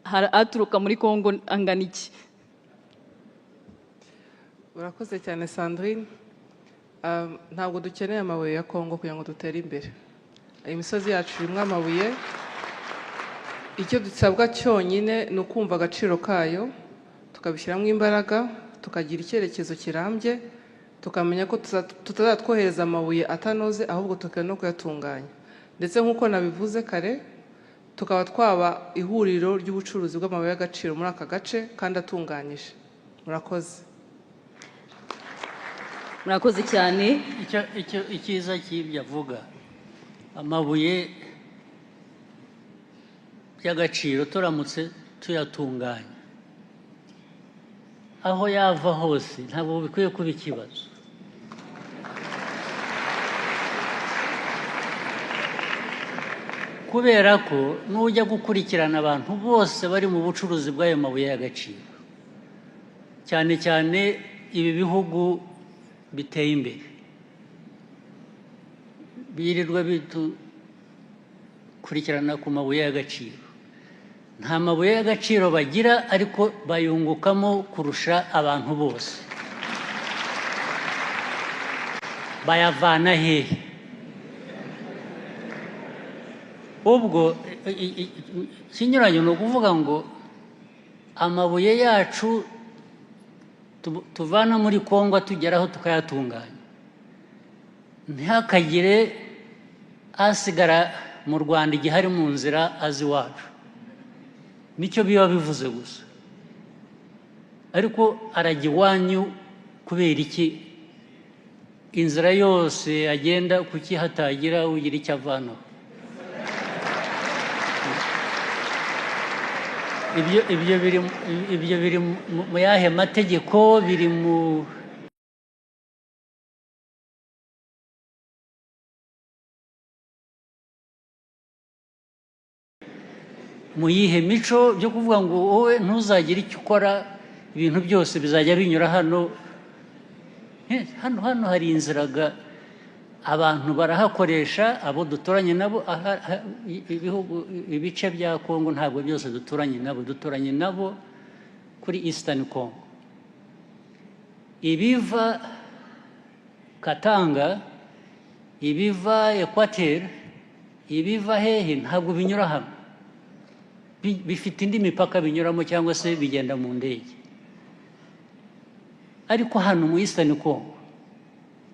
Aturuka muri Kongo angana iki? Urakoze cyane, Sandrine. Ntabwo dukeneye amabuye ya Kongo kugira ngo dutere imbere. Imisozi yacu irimo amabuye. Icyo dusabwa cyonyine ni ukumva agaciro kayo, tukabishyiramo imbaraga, tukagira icyerekezo kirambye, tukamenya ko tutazatwohereza amabuye atanoze, ahubwo tukaba no kuyatunganya, ndetse nk'uko nabivuze kare, tukaba twaba ihuriro ry'ubucuruzi bw'amabuye y'agaciro muri aka gace kandi atunganyije. Murakoze. Murakoze cyane. Icyo icyiza cy'ibyo avuga, amabuye y'agaciro, turamutse tuyatunganya, aho yava hose ntabwo bikwiye kuba ikibazo, kubera ko nujya gukurikirana abantu bose bari mu bucuruzi bw'ayo mabuye y'agaciro, cyane cyane ibi bihugu biteye imbere birirwa bitukurikirana ku mabuye y'agaciro, nta mabuye y'agaciro bagira, ariko bayungukamo kurusha abantu bose. Bayavana hehe? Ubwo ikinyuranyo ni ukuvuga ngo amabuye yacu tuvana muri Kongo tugeraho tukayatunganya, ntihakagire asigara mu Rwanda igihe ari mu nzira azi iwacu. Nicyo biba bivuze gusa. Ariko arajya iwanyu kubera iki? Inzira yose agenda, kuki hatagira ugira icyo avanaho? Ibyo biri mu yahe mategeko? Biri mu yihe mico byo kuvuga ngo wowe ntuzagire icyo ukora, ibintu byose bizajya binyura hano? Hano hari inzira abantu barahakoresha, abo duturanye nabo. Ibihugu, ibice bya Kongo ntabwo byose duturanye nabo, duturanye nabo kuri Eastern Congo. Ibiva Katanga, ibiva Equateur, ibiva hehe, ntabwo binyura hano. Bifite indi mipaka binyuramo cyangwa se bigenda mu ndege. Ariko hano mu Eastern Congo,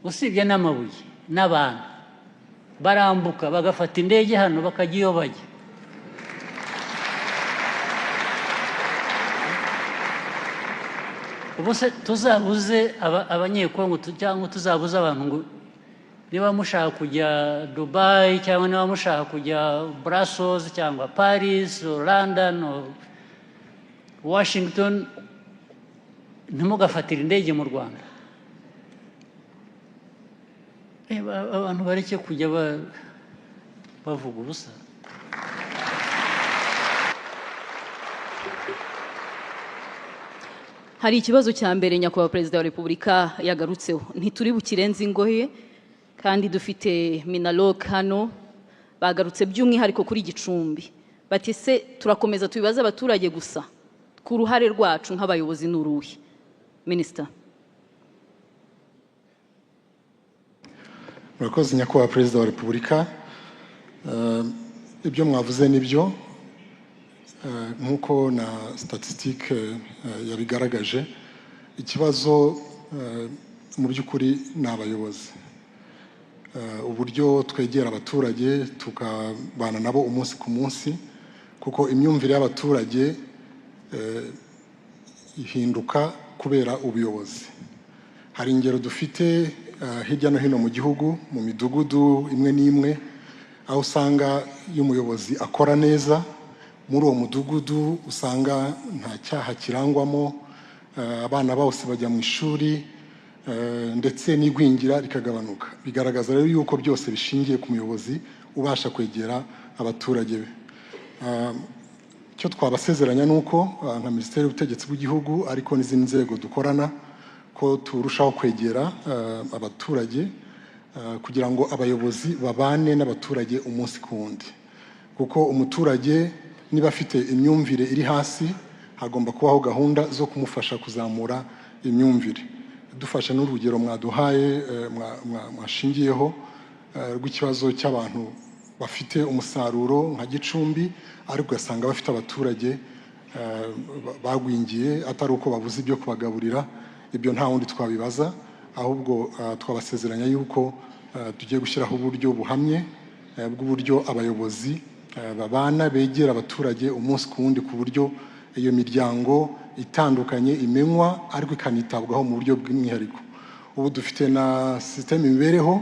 usibye n'amabuye n'abantu barambuka bagafata indege hano bakajya iyo bajya. Ubu se tuzabuze Abanyekongo cyangwa tuzabuze abantu ngo niba mushaka kujya Dubai, cyangwa niba mushaka kujya Brussels cyangwa Paris or London or Washington, ntimugafatire indege mu Rwanda? Abantu bareke kujya bavuga ubusa. Hari ikibazo cya mbere Nyakubahwa Perezida wa Repubulika yagarutseho, ntituri bukirenze ingohe, kandi dufite MINALOC hano. Bagarutse by'umwihariko kuri Gicumbi, bati: "Se turakomeza tubibaze abaturage gusa? Ku ruhare rwacu nk'abayobozi ni uruhe?" Minisita. Murakoze, Nyakubahwa Perezida wa Repubulika. Ibyo mwavuze ni byo, nk'uko na statistique yabigaragaje. Ikibazo mu by'ukuri ni abayobozi, uburyo twegera abaturage, tukabana nabo umunsi ku munsi, kuko imyumvire y'abaturage ihinduka kubera ubuyobozi. Hari ingero dufite hirya no hino mu gihugu, mu midugudu imwe n'imwe, aho usanga iyo umuyobozi akora neza muri uwo mudugudu, usanga nta cyaha kirangwamo, abana bose bajya mu ishuri, ndetse n'igwingira rikagabanuka. Bigaragaza rero yuko byose bishingiye ku muyobozi ubasha kwegera abaturage be. Icyo twabasezeranya ni uko nka Minisiteri y'Ubutegetsi bw'Igihugu, ariko n'izindi nzego dukorana, ko turushaho kwegera abaturage kugira ngo abayobozi babane n'abaturage umunsi ku wundi, kuko umuturage Niba afite imyumvire iri hasi, hagomba kubaho gahunda zo kumufasha kuzamura imyumvire. Dufashe n'urugero mwaduhaye, mwashingiyeho, rw'ikibazo cy'abantu bafite umusaruro nka Gicumbi, ariko ugasanga bafite abaturage bagwingiye, atari uko babuze ibyo kubagaburira. Ibyo nta wundi twabibaza, ahubwo twabasezeranya yuko tugiye gushyiraho uburyo buhamye bw'uburyo abayobozi babana, begera abaturage umunsi ku wundi, ku buryo iyo miryango itandukanye imenywa ariko ikanitabwaho mu buryo bw'umwihariko. Ubu dufite na système imibereho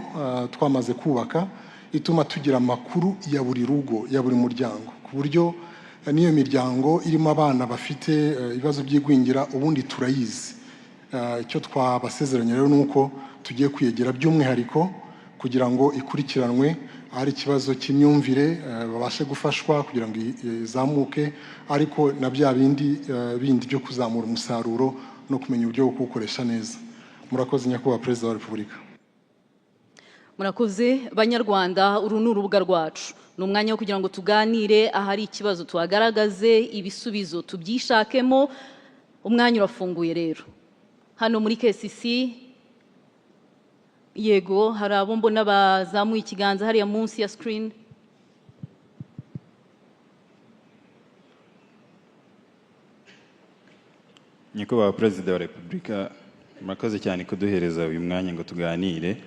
twamaze kubaka, ituma tugira amakuru ya buri rugo, ya buri muryango, ku buryo n'iyo miryango irimo abana bafite ibibazo by'igwingira ubundi turayizi. Icyo twabasezeranye rero ni uko tugiye kwiyegera by'umwihariko kugira ngo ikurikiranwe, ahari ikibazo cy'imyumvire babashe gufashwa kugira ngo izamuke, ariko na bya bindi bindi byo kuzamura umusaruro no kumenya uburyo bwo kuwukoresha neza. Murakoze, Nyakubahwa Perezida wa Repubulika. Murakoze. Banyarwanda, uru ni urubuga rwacu, ni umwanya wo kugira ngo tuganire. Ahari ikibazo tuhagaragaze, ibisubizo tubyishakemo. Umwanya urafunguye rero hano muri KCC. Yego, hari abo mbona bazamuye ikiganza hariya munsi ya screen. Nyakubahwa Perezida wa Repubulika, murakoze cyane kuduhereza uyu mwanya ngo tuganire.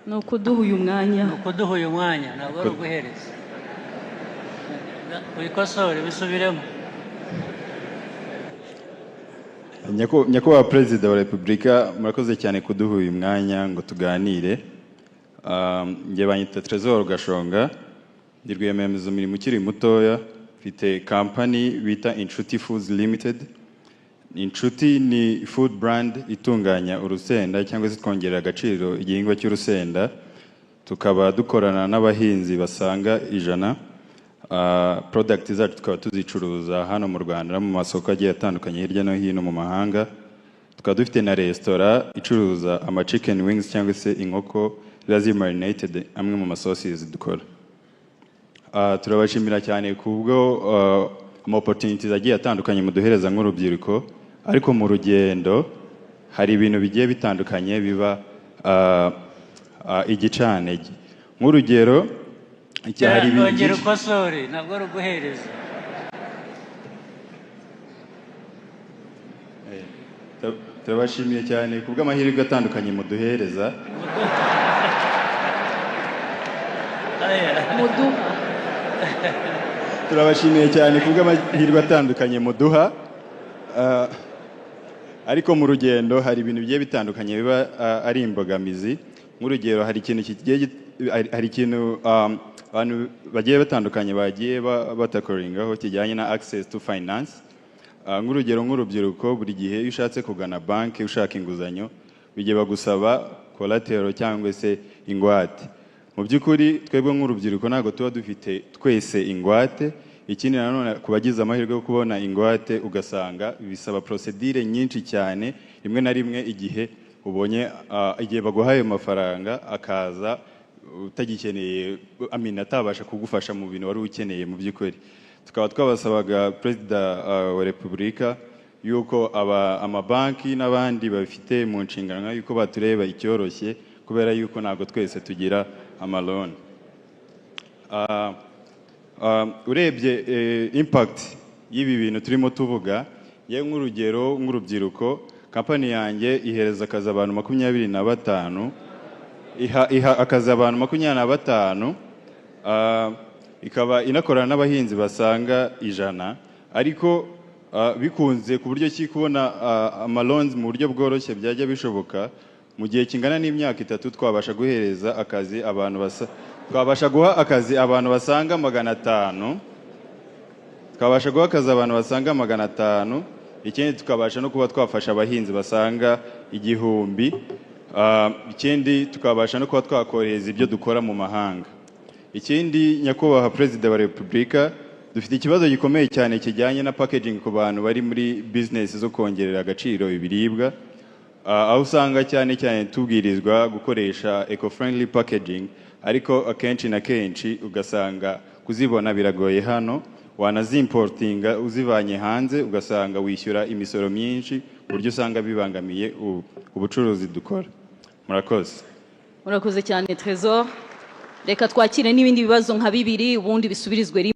Ni ukuduha uyu mwanya. Ni ukuduha uyu mwanya, ntabwo ari uguhereza. Wikosore, bisubiremo. Nyakubahwa Perezida wa Repubulika, murakoze cyane kuduha uyu mwanya ngo tuganire. Njye banyita Trésor Gashonga, ndi rwiyemezamirimo ukiri mutoya, mfite kampani bita Inshuti Foods Limited. Inshuti ni food brand itunganya urusenda cyangwa se twongerera agaciro igihingwa cy'urusenda, tukaba dukorana n'abahinzi basaga 100. Product zacu tukaba tuzicuruza hano mu Rwanda no mu masoko agiye atandukanye hirya no hino mu mahanga. Tukaba dufite na resitora icuruza ama chicken wings cyangwa se inkoko ziba ziri marinated, amwe mu masauces dukora. Turabashimira cyane kubwo ama opportunities agiye atandukanye muduhereza nk'urubyiruko, ariko mu rugendo hari ibintu bigiye bitandukanye biba igicantege. Nk'urugero, hari ibintu Ongera byinshi. ukosore, ntabwo ari uguhereza. Turabashimiye cyane kubw'amahirwe atandukanye muduhereza. Aya. Muduha. Turabashimiye cyane kubw'amahirwe atandukanye muduha. Ariko mu rugendo hari ibintu bigiye bitandukanye biba ari imbogamizi. Nk'urugero, hari ikintu kigiye hari ikintu abantu bagiye batandukanye bagiye batakoringaho kijyanye na access to finance. Nk'urugero, nk'urubyiruko, buri gihe iyo ushatse kugana banki ushaka inguzanyo, bijya bagusaba collateral cyangwa se ingwate. Mu by'ukuri twebwe nk'urubyiruko ntabwo tuba dufite twese ingwate. Ikindi nanone, ku bagize amahirwe yo kubona ingwate, ugasanga bisaba procedure nyinshi cyane. Rimwe na rimwe igihe ubonye, igihe baguhaye ayo mafaranga, akaza utagikeneye, I mean, atabasha kugufasha mu bintu wari ukeneye. Mu by'ukuri tukaba twabasabaga, Perezida wa Repubulika, yuko aba amabanki n'abandi babifite mu nshingano yuko batureba icyoroshye, kubera yuko ntabwo twese tugira amaloan. Urebye impact y'ibi bintu turimo tuvuga, yewe nk'urugero, nk'urubyiruko, kampani yanjye ihereza akazi abantu 25, iha akazi abantu 25, ikaba inakorana n'abahinzi basaga 100. Ariko bikunze ku buryo ki kubona amaloans mu buryo bworoshye byajya bishoboka, mu gihe kingana n'imyaka 3 twabasha guhereza akazi abantu basa, twabasha guha akazi abantu basaga 500, twabasha guha akazi abantu basaga 500. Ikindi, tukabasha no kuba twafasha abahinzi basaga 1000. Ikindi, tukabasha no kuba twakohereza ibyo dukora mu mahanga. Ikindi, Nyakubahwa Perezida wa Repubulika, dufite ikibazo gikomeye cyane kijyanye na packaging ku bantu bari muri business zo kongerera agaciro ibiribwa. Aho usanga cyane cyane tubwirizwa gukoresha eco friendly packaging, ariko akenshi na kenshi ugasanga kuzibona biragoye hano. Wanazimportinga uzivanye hanze, ugasanga wishyura imisoro myinshi, ku buryo usanga bibangamiye ubucuruzi dukora. Murakoze. Murakoze cyane, Trésor. Reka twakire n'ibindi bibazo nka bibiri, ubundi bisubirizwe rimwe.